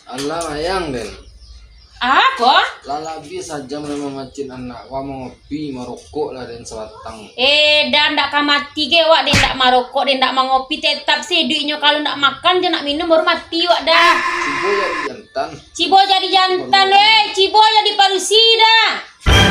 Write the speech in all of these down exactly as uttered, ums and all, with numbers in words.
Alah, mayang den. Apo? Lah labiah sajam lah mamacik anak, wak mangopi, marokok lah den sabatang. Eh, dah ndak ka mati ge wak den ndak marokok, den ndak mangopi, tetap se iduiknyo, kalau ndak makan jo ndak minum baru mati wak dah. Cubo jadi jantan. Cubo jadi jantan, weh, cubo jadi padusi dah.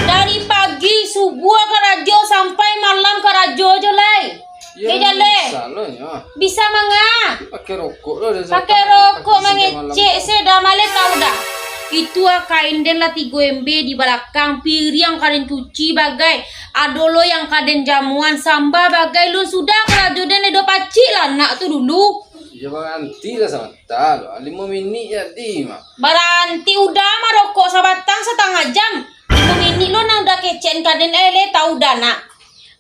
Dari pagi subuah karajo sampai malam karajo jo lai. Yo, Jaleh. Bisa lo nyo. Bisa manga. Pakai rokok lo. Pakai rokok mangecek se dah, maleh tau dah. Itu ah kain den lah tigo embe di balakang, piriang ka den cuci bagai, ado lo yang ka den jamuan, samba bagai, lun sudah karajo den edo pacik lah anak tu dulu. Iyo, baranti lah sabanta lo, limo minik jadi mah. Baranti udah marokok sabatang satangah jam. Limo minik lo nan udah kecek ka den, eh, leh tau dah nak.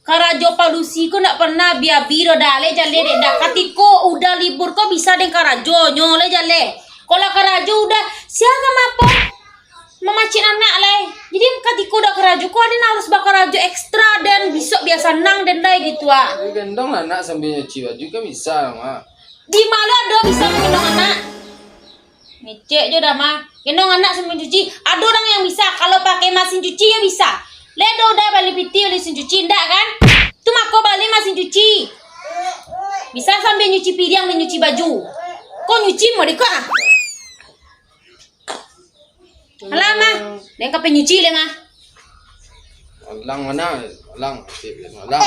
Karajo padusi ko ndak pernah abi-abi doh dah, leh Jaleh dek dah. Katiko udah libur ko bisa den karajonyo, leh Jaleh. Kok lah karajo udah, sia ka mapo? Mamacik anak lai. Jadi katiko udah karajo ko den harus bakarajo ekstra den, bisuak biar sanang den lai gitu ah. Jadi gendong lah anak sambil nyuci baju kan bisa lah, Mak. Di ma lo ado bisa magendong anak? Ngecek jo dah mah. Gendong anak sambil cuci. Ado urang yang bisa. Kalau pakai masin cuci, yo bisa. Leh do udah bali pitih, bali masin cuci, ndak kan? Tu mako bali masin cuci. Bisa sambil nyuci piriang dan nyuci baju. Kok nyuci mau dikok ah? Alah mah. Den ka pai nyuci leh mah. Alang mana? Alang. Alang.